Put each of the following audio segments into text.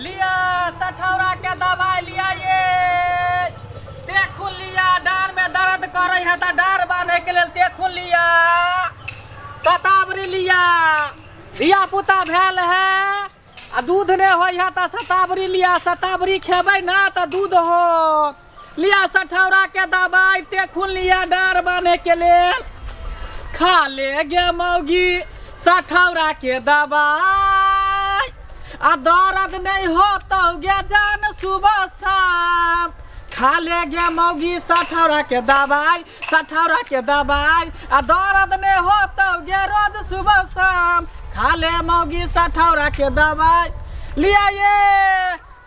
लिया सठौरा के दवाई लिया ये देखू लिया डार में दर्द करे है त डार बांधे के लेल देखू लिया शतावरी लिया धिया पुता भेल है आ दूध ने होय है त शतावरी लिया शतावरी खेबै ना त दूध होत लिया सठौरा के दवाई देखू लिया डार बांधे के लेल खा ले गे मौगी सठौरा के दवाई आ दर्द नहीं होतौ गे जान सुबह शाम खा ले गे मौगी सठौरा के दवाई सठौरा के दवाई आ दर्द नहीं होतौ गे रोज सुबह शाम खा ले मौगी सठौरा के दवाई लिया ये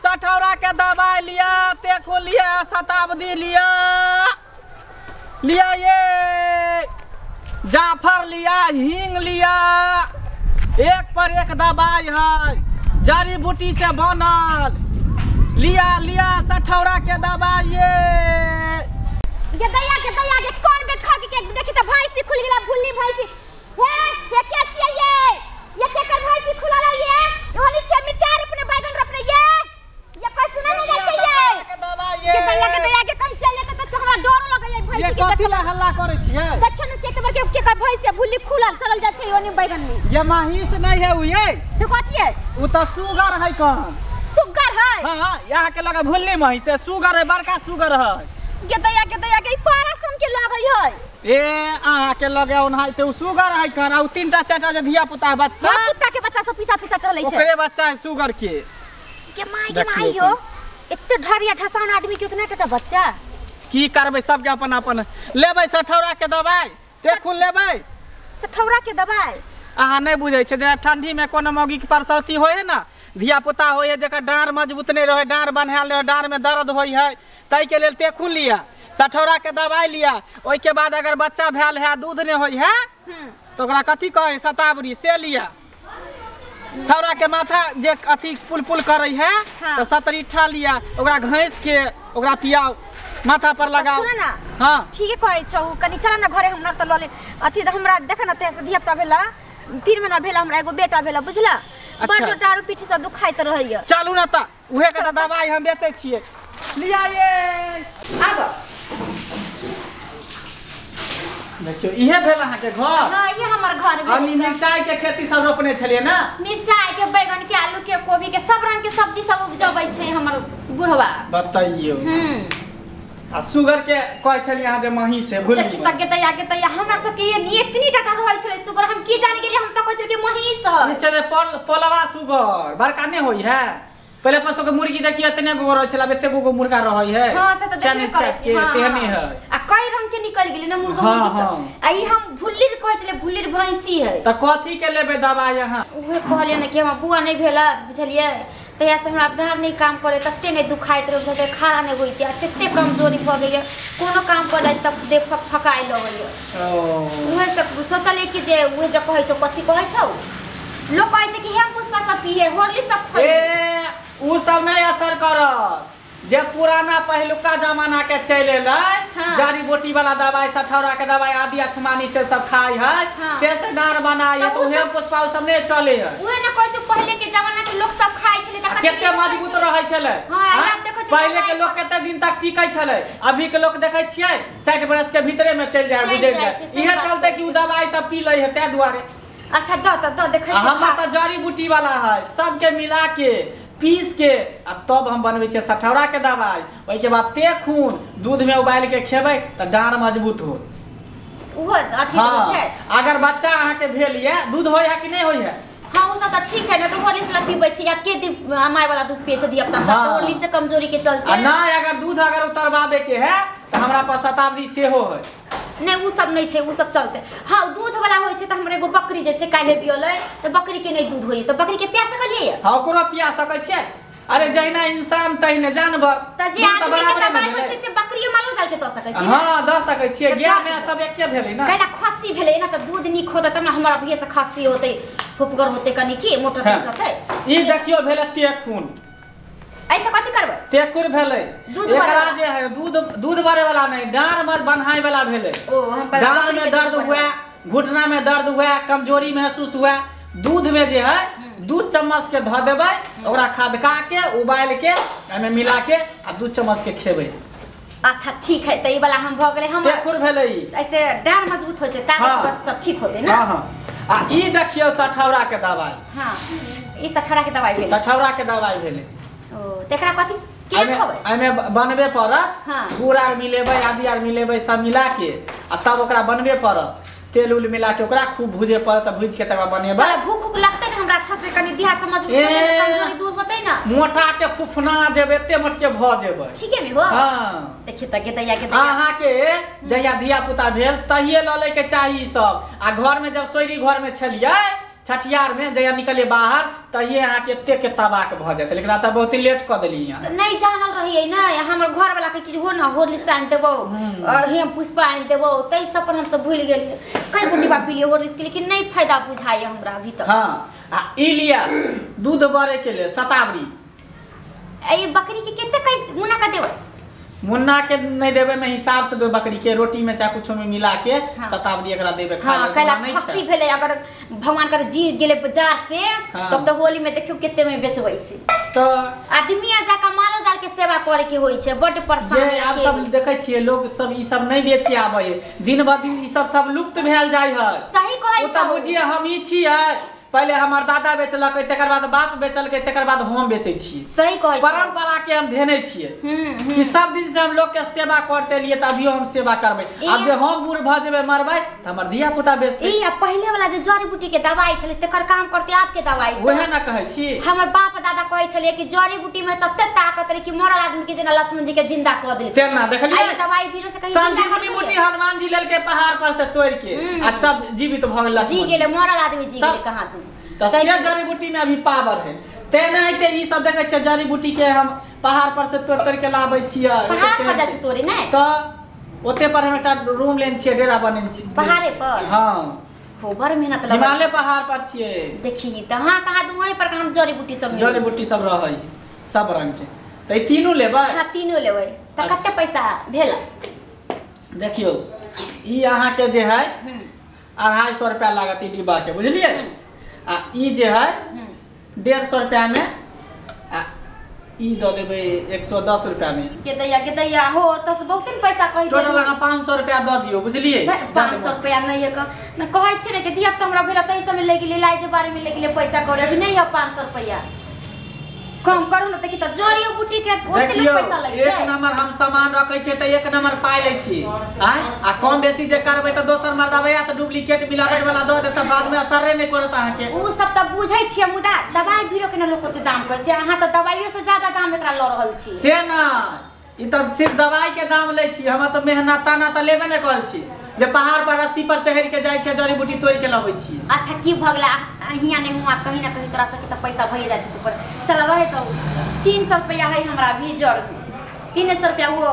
सठौरा के दवाई लिया देखो लिया शताब्दी लिया लिया ये जाफर लिया हींग लिया एक पर एक दवाई है जड़ी बूटी से बनल लिया लिया सठौरा के दवाई ये दैया के दैया के कौन बेट खा के देखी त भैंसी खुल गेला भुल्ली भैंसी हे ये क्या छियै ये केकर भैंसी खुलल है ये ओनी छै मिर्चा रोपने बैगन रोपने ये कोई सुनै नै छै ये के दैया के कहीं चल जेतै त हमरा डर लगैया भैंसी ये के कथी ला हल्ला करै छियै देखियौ ने के के केकर भैंसी भुल्ली खुलल चलल जाइ छै ओनी बैगन में ये महिष नहीं है उ ये तो कथी है उ त सुगर है कौन सुगर है हां यहाँ के लगे भुल्ली महिष है सुगर है बड़का सुगर है के दैया के ई पारा सन के लगै है ए अहाँ के लगे ओनाहिते उ सुगर है कन आ उ तीनटा चारिटा जे धिया पुता बच्चा कुत्ता के बच्चा सब पीछा पीछा टहलै छै ओकरे बच्चा है सुगर के के माय यो एते ढरिया ठसान आदमी के उतना टाटा बच्चा की करबै सबके अपन अपन लेबै सठौरा के दवाई देखू लेबै सठौरा के दवाई अहाँ नहीं बुझै छै जेना ठंडी में कोनो मौगी के परसौती होइ है ना धिया पुता होइ है जेकर डाँर मजबूत नहीं रहे डाँर बन्हायल रहे डाँर में दर्द होइ है ताहिके लेल तेखुन लिया सठौरा के दवाई लिया ओहिके बाद अगर बच्चा भेल है दूध नहीं होइ है तो ओकरा कथी कहै शतावरी से लिया छौड़ा के माथा जे अथी पुल पुल करे है हाँ। तो सतरीठा लिया ओकरा घैस के ओकरा पियाओ माथा पर लगाओ सुन ना हाँ ठीके कहै छौ कनी चल ना घरे हमरा त लले अथी त हमरा देख ना ते से धिया पुता भेला 3 महीना भेला हमरा एगो बेटा भेला बुझला बड़ अच्छा। डारू पीठी से दुखाइत रहैया चलू ना त उहे के त दवाई हम बेचै छियै लिया ये आब देखियौ इहे भेल अहाँके घर हां ये हमर घर हम भेल मिरचाई के खेती सब रोपने छलियै ना मिरचाई के बैगन के आलू के कोबी के सब रंग के सब्जी सब उपजबै छै हमर बुढ़वा बतैयौ आ सुगर के कहै छलियै अहाँ जे महींस है भूल देखी तक के तैया के तैया हमरा सबके ये नी इतनी टका रहल छलै सुगर हम की जाने गेलियै हम त कहै छलियै कि महींस है ई छलै पोलवा सुगर बड़का नहि होइ है पहिले अपन सबके मुर्गी देखियो एतने गो रहै छलै आब एते गो मुर्गा रहै है हां से त देखबे चाइनीज करै टाइप छी के हाँ, तेहने हाँ। है आ कई रंग के निकल गेलै ना मुर्गा हाँ, मुर्गी सब हाँ। आ ई हम भुल्लीर कहै छलियै भुल्लीर भैंसी है त कथी के लेबै दवाई अहाँ उहे कहलियै ने कि हमर बुआ नहि भेला बुझलियै तहिया से हमरा डाँर नहि काम करे तते नहि दुखाइत रहै बुझलियै खड़ा नहि होइते आ तते कमजोरी भऽ गेलै कोनो काम करै छी तऽ देह फकाय लगैया उहे सब सोचलियै कि जे उहे जे कहै छौ कथी कहै छौ लोक कहै छै कि हेम पुष्पा सब पिए होरली सब ए खइए उ सब नहि असर करत जे पुराना पहिलुका जमाना के चलि एलै हाँ। जड़ी बूटी वाला दवाई सठौरा के दवाई आदि अछमानी से सब खाइ है हाँ। से डाँर बनाइ है तऽ तो उ उहे सब- पुष्पा उ सब नहि चले है उहे ने कहै छौ पहिले के जमाना के लोक सब खाइ छलै आ तऽ कते मजबूत रहै छलै हाँ, आँय? आब देखै छियै पहिले के दवाई लोक कते दिन तक टिकै छलै अभी के लोक देखै छियै 60 बरस के भीतरे में चलि जाय चलि गुजरि जाइ जाय छै, सही इहे बात चलते कहै कि उ छै। दवाई सब पी लै है ताहि दुआरे अच्छा दऽ तऽ दऽ देखै आ छियै हमर तऽ जड़ी बूटी वाला है सबके मिला के पीस के आ तब हम बनबै छियै सठौरा के दवाई ओहिके बाद तेखून दूध में उबालि के खेबै तऽ डाँर मजबूत हो उहो अथी रहै हाँ छै अगर बच्चा अहाँके भेल ये दूध होइ है कि नहि होइ है हाँ उ सब तऽ ठीक है ना तऽ होरली से पीबै छी या के दी माय वाला दूध पिए छै धिया पुता सब तऽ हाँ। होरली से कमजोरी के आ चलते नहि अगर दूध अगर उतरबाबे के है तऽ हमरा पास शताब्दी सेहो है नहि उ सब नहि छै उ सब चलते हाँ दूध वाला होइ छै तऽ हमर एगो बकरी जे छै काल्हि बियोलै तऽ बकरी के नहि दूध होइए तऽ बकरी के पिया सकलियै हाँ ओकरो पिया सकै छियै अरे जहिना इंसान तहिने जानवर तऽ जे दूध तऽ आदमी के बराबरे ने दवाई होइ भेलै। छै से बकरियो मालो जाल के दऽ सकै छै ने हाँ दऽ सकै छियै तऽ गाय दऽ माय सब एके भेलै ना कैला खस्सी भेलै ने तऽ दूध नीक होतै तब ने हमरा अभिये से खस्सी होतै फुफगर होतै कनि की मोटर हाँ। टूटतै ई देखियौ भेलै तेखून ऐसे कथी करबै तेखुर भेलै दूध एकरा बढ़े जे है दूध दूध बढ़े वाला नहीं डाँर में बन्हाय वाला भेलै ओ हम पहिले डाँर बकरी में के दर्द दूध हुआ घुटना में दर्द हुआ कमजोरी महसूस हुआ दूध में जे है 2 चम्मच के धऽ देबै, ओकरा खदका के उबाल के एमे मिला के आ 2 चम्मच के खेबै। अच्छा ठीक है, त ई वाला हम भ गेलै हम तेखुर भेलै। ऐसे डाँर मजबूत होइ छै, ताकत सब ठीक होतै ना। हां हां। आ ई देखियौ सठौरा के दवाई। हां ई सठौरा के दवाई भेलै। सठौरा के दवाई भेलै। ओ तेकरा कथि केना खबै? एमे बनबे पड़त, गुड़ आर मिलेबै, आदि आर मिलेबै, सब मिला के आ तब ओकरा बनबे पड़त, तेल उल मिला के ओकरा खूब भूजे पड़त, भूज के तब बनेबै। चल भूख उख लगतै ने हमरा अच्छा से कनि देह से मजबूत होतै, कमजोरी दूर होतै ना। मोटा के फुफना जेबै, एते मोट के भ जेबै। ठीक है हो। हां देखि त के तैया के तैया अहाँ के जहिया धिया पुता भेल तहिए ल ले के चाही सब। आ घर में जब सोयरी घर में छलियै छठियार में जहिया निकलिए बाहर तहिए अहाँ के एते के तबाक भ जेतै, लेकिन आब त बहुत लेट क देली। यहाँ नहीं जानल रहियै ना, हमर घर वाला के कि हो ना हॉर्लिक्स आनि देबो और हेम पुष्पा आनि देबो, तै सब पर हम सब भूल गेलियै। कई गो डिब्बा पी लियै हॉर्लिक्स के, लेकिन नहीं फायदा बुझाइए हमरा अभी तक। हां आ ई लिया दूध बरे के लिए शतावरी। ए बकरी के कते कैसे मुन्ना का देबै? मुन्ना के नहीं देबै, मैं हिसाब से देबै बकरी के, रोटी में चाहे कुछो में मिला के। हाँ। शतावरी एकरा देबै खाए। हां कैला खस्सी भेलै, अगर भगवान कर जी गेलै बाजार से। हाँ। तब तो होली में देखियो कते में बेचबै से। तो आदमी आ जाके मालो जाल के सेवा करे के होई छै, बड परेशानी। जे आप सब देखै छियै लोग सब ई सब नहीं बेचे आबै, दिन ब दिन ई सब सब लुप्त भेल जाय है। सही कहै छौ। ओ त बुझिए हम ई छियै, पहले हमर दादा बेचलकै, तकर बाद बाप बेचलकै, तकर बाद हम बेचै छियै। सही कहै छौ। परंपरा के हम धेने छियै कि सब दिन से हम लोग के सेवा करते लिए, त अभियो हम सेवा करबै। आब जे हम बूढ़ भ जेबै मरबै त हमर धिया पुता बेचतै। ई पहले वाला जे जड़ी बूटी के दवाई छलै तकर काम करते आप के दवाई से। ओहे ना कहै छी, हमर बाप दादा कहै छलै कि जड़ी बूटी में तते ताकत रहे कि मरल आदमी के जेना लक्ष्मण जी के जिंदा क देलकै। तेना देखलियै आई दवाई बीरो से कहीं जिंदा संजीवनी बूटी हनुमान जी लेलकै पहाड़ पर से तोड़ के आ तब जीवित भ गेल लक्ष्मण जी गेलै, मरल आदमी जी गेलै कहां तू। तो से जड़ी बूटी में अभी पावर है, तेनाहिते ई सब देखै छियै जड़ी बूटी के हम पहाड़ पर से तोड़ तोड़ के लाबै छियै। पहाड़ पर जाइ छै तोड़े नै? त ओते पर हम एकटा रूम लेने छियै, डेरा बनेने छियै पहाड़े पर। हां हो बड़ मेहनत लगै, हिमालय पहाड़ पर छियै। देखी त हां कहाँ तू वहीं पर कहाँ जड़ी बूटी सब जड़ी बूटी सब रहै सब रंग के। त ई तीनू लेबै? हां तीनू लेबै। त कते पैसा भेल? देखियौ ई अहाँ के जे है 250 रुपया लागत ई डिब्बा के, बुझलियै? आ ई जे है 150 रुपया में, आ ई the देबै 110 रुपया में। के दैया हो त से बहुत पैसा कहि टोटल अहाँ 500 रुपया the दियौ, बुझलियै? 500 रुपया नहीं है न कहै छी रे कि दिया त हमरा भेल तै समय लागि गेलै, इलाज बारे में लागि गेलै पैसा करे, अभी नहीं है 500 रुपया। कम करू न त कि त जड़ियो बूटी के ओते लोग पैसा लागि एक छै। नंबर हम सामान रखै छियै त एक नंबर पाइ लै छी आय, आ कम बेसी जे करबै त दोसर मर्दाबै त डुप्लीकेट मिलावट वाला the देत, बाद में असरे नै करत अहाँ के। उ सब त बुझै छियै, मुदा दवाई बीरो के न लोक ओते दाम कहै छै, अहाँ त दवाइयो से ज्यादा दाम एकरा ल रहल छी। से ना ई त सिर्फ दवाई के दाम लै छी, हम त मेहनत ताना त लेबे नै करै छी, जे पहाड़ पर रस्सी पर चढ़ के जाइ छै जड़ी बूटी तोड़ के लबै छी। अच्छा की भ गेला हियां नहीं हुआ, कहीं ना कहीं तोरा सबके त पैसा भइए जाइ छै ऊपर। चल रहे तो 300 रुपया है हमरा भी जड़, 300 रुपया वो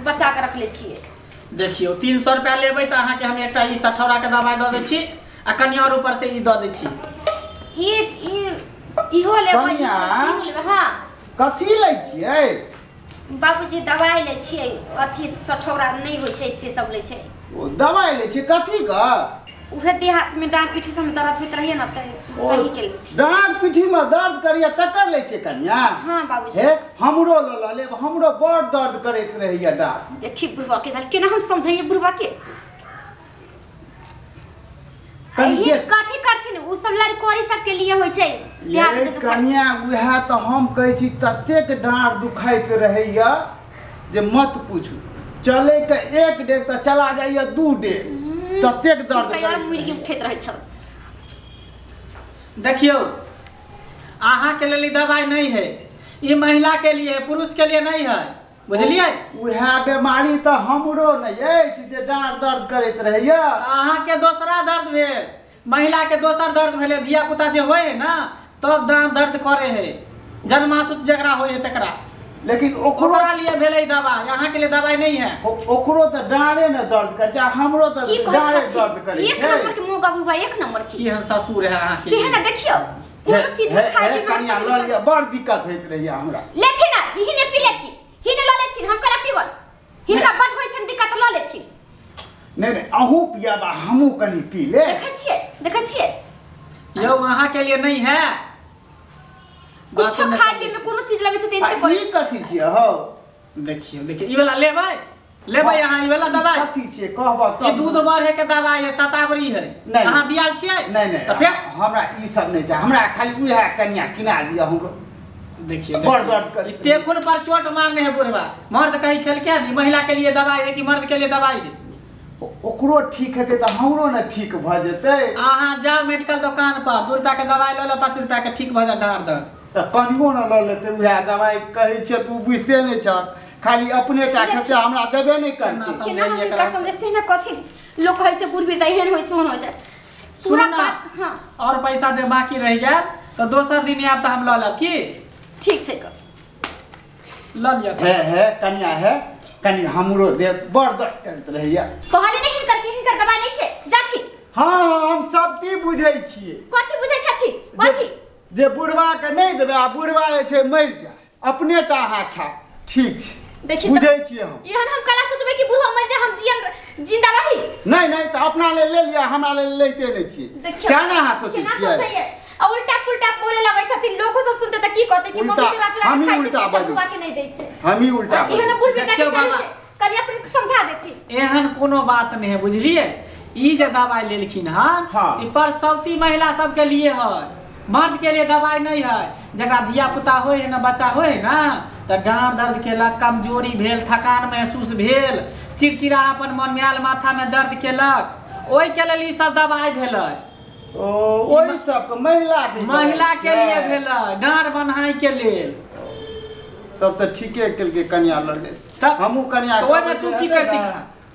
बचा के रखले छियै। देखियौ 300 रुपया लेबै त अहाँ के हम एकटा ई सठौरा के दवाई the दै छी आ कनि और ऊपर से ई the दै छी। ई ई इहो लेबै, तीनू लेबै। हां कथी लै छियै बाबूजी? दवाई लै छियै, अथी सठौरा नहीं होइ छै से सब लै छै। ओ दवाई लै छियै कथी का? उहे देहात में डाँट पीठी सब में दर्द होइत रहिए ना तही के लै छी। डाँट पीठी में दर्द करिए तकर लै छियै कनिया? हां बाबूजी। हे हमरो ल लेब, हमरो बड़ दर्द करैत रहैया डाँट। देखी बुढ़वा के केना हम समझाइए बुढ़वा के। कथी करथिन उ सब लड़कोरी सब के लिए होइ छै देहात से दुखाइ। कनिया उएह त हम कहै छी ततेक डाँट दुखाइत रहैया जे मत पूछू, चले के एक डेग त चला जाइया 2 डेग, ततेक दर्द करैत मुर्गी उठैत रहै छल। देखियौ अहाँ के लेल दवाई नहीं है, ई महिला के लिए, पुरुष के लिए नहीं है, बुझलियै? उएह बीमारी त हमरो नहीं अछि जे डाँट दर्द करैत रहैया। अहाँ के दोसरा दर्द भेल, महिला के दोसर दर्द भेलै, धिया पुता जे होइ है ना तब डाँट दर्द करे है, जन्मासुत जकरा होइ है तकरा, लेकिन ओकरा लिए भेलै दवाई, अहाँ के लिए दवाई नहीं है। ओकरो त डाँड़े न दर्द करै छै, हमरो त डाँड़े दर्द करै छै। एक नंबर के मुंह बुढ़वा, एक नंबर की की हन ससुर है अहाँ के से है ना। देखियौ कोनो चीज में खाइ के कनिया ल लिअ, बड़ दिक्कत होइत रहैया हमरा। लेथिन ना ही ने पी लेथिन, ही ने ल लेथिन, हम करा पीबन, हिनका बड होइ छन दिक्कत ल लेथिन। नहीं नहीं अहूँ पियाब हमहूँ कनी पी ले। देखै छियै, देखै छियै यौ अहाँ के लिए नहीं है। कुछ खाय पी में कोनो चीज लगे छै त एते आ ई कथी छियै हौ? देखियो देखियो ई वाला लेबै लेबै अहाँ ई वाला दवाई कथी छियै कहब ई दूध बढ़े के दवाई है, शतावरी है। नहीं। अहाँ बियाल छियै? नहीं नहीं, त फेर हमरा ई सब नहीं चाही, हमरा खाली उएह कनिया किना दिअ हमरो। देखियो बड़ दर्द करे ई तेखुन पर चोट मारने है बुढ़वा। मर्द कहीं खेल के नहीं, महिला के लिए दवाई है कि मर्द के लिए दवाई है? ओकरो ठीक हेतै तऽ हमरो ने ठीक भऽ जेतै। अहाँ जाउ मेडिकल दुकान पर 2 रुपया के दवाई लऽ लो, 5 रुपया के ठीक भऽ जायत डाँड़ दर्द। तऽ कनियो ने लऽ लेतै उएह दवाई। कहै छियै तू बुझिते नहि छह, खाली अपने टा खेतै, हमरा देबे नहि करतै। केना हम हिनका समझे से ने कथी लोक कहै छै बुढ़ तऽ एहन होइ छै ओहन होइ छै पूरा सुनू ना, बात। हां और पैसा जे बाकी रहि गेल तऽ दोसर दिन आयब तऽ हम लऽ लेब की? ठीक छै क लऽ लिअ हे हे कनिया हे कनि हमरो दे, बड़ दर्द करैत रहैया। कहली नहीं हिनकर कि हिनकर दवाई नहीं छै जाथी। हाँ हम सब चीज बुझै छियै। कथी बुझै छथी? कथी? जे बुढ़वा के नहीं देबै आ बुढ़वा जे छै मरि जाय, अपने टा अहाँ खायब। ठीक छै देखी बुझै छियै हम। एहन हम कला सोचबै कि बुढ़वा मरि जाय हम जियन जिंदा रही? नहीं नहीं तऽ अपना लेल ले लिअ, हमरा लेल लैते नहि छियै। देखियौ तेँ ने अहाँ सोचै केना छियै। सोचैयै आ उल्टा पुल्टा बोले लगै छथिन। लोको सब सुनते तऽ की कहतै कि मम्मी उल्टा- चुरा चुरा के हमही खाइ छै, उल्टा बेचा बजै बुआ के नहीं दै छै। हमही उल्टा एहन बजै बुढ़ बेटा के देखियौ चलै बाबा। छै, कनि अपने के समझा देती। एहन कोनो बात नहीं है बुझलिए। ई जे दवाई लेलखिन हन हाँ। ई परसौती महिला सबके लिए है, मर्द के लिए दवाई नहीं है। जकरा धिया पुता होइ है ना, बच्चा होइ है ना, तऽ डाँड़ दर्द केलक, कमजोरी भेल, थकान महसूस भेल, चिड़चिड़ापन मन में आयल, माथा में दर्द केलक, ओहि के लेल ई सब दवाई भेलै। ओ ओहि सबके महिला के महिला के लिए भेलै डाँड़ बन्हाइ के लेल। सब तऽ ठीके केलकै कनिया लऽ लेल। तब हमहूँ कनिया तऽ ओहिमे तू की करती?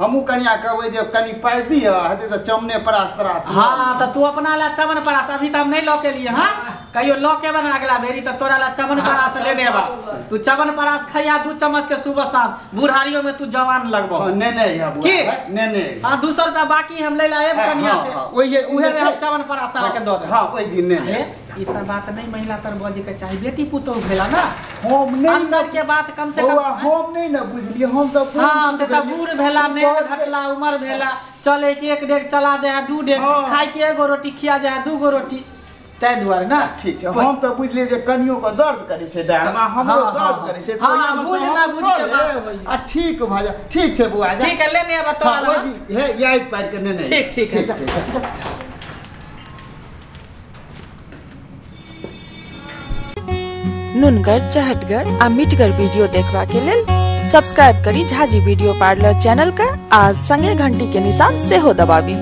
हमहूँ कनिया कहबै जे कनि पाइ दिअ, हेतै तऽ चमने परास तरास। हाँ तऽ तू अपना ला चमन परास अभी तऽ हम नहीं लऽ के लिए। हाँ कहियो लऽ के बना अगला बेरी तऽ तोरा ला चमन परास लेने बा। तू चमन परास खैया 2 चम्मच के सुबह शाम, बुढ़ारियो में तू जवान लगबो। हाँ, नहीं नहीं है बुआ, की? नहीं नहीं। हाँ 200 रुपया बाकी हम ले लाए हाँ, कनिया हाँ, से। हाँ, ओहि दिन उहे जे में हम छै। चमन परास हाँ, अहाँके दऽ देब। हाँ ओहि दिन नहीं। हे, ई सब बात नहीं महिला तर बजे के चाही, बेटी पुतोहु भेला ना। हम नहीं अंदर के बात कम से कम। बौआ, हम नहीं ने बुझलियै, हम तऽ बूढ़ हाँ से तऽ भेलियै। बूढ़ भेला, नेन घटला, उमर भेला, चले के 1 डेग चला दे है 2 डेग, हाँ। खाय के 1 रोटी खिया जाए है 2 गो रोटी, ताहि दुआरे ना। ठीक छै हम तऽ बुझलियै जे कनियो के दर्द करै छै डाँड़मे, हमरो हाँ, दर्द हाँ, करै छै। हाँ, तऽ ओहिमे बुझ सँ ना हम बुझ के लऽ बात लेब, होइए। आ ठीक भऽ जाए। ठीक छै बौआ जा। ठीक है लेने आबऽ तोरा हाँ, ला। ओहि दिन हे याद पारि के नेने ठीक, ठीक है, ठीक जा। छै, जा, जा। नुनगर चहटगर आ मिठगर वीडियो देखबा के लेल सब्सक्राइब करी झाजी वीडियो पार्लर चैनल के आ संगे घंटी के निशान सेहो दबाबी।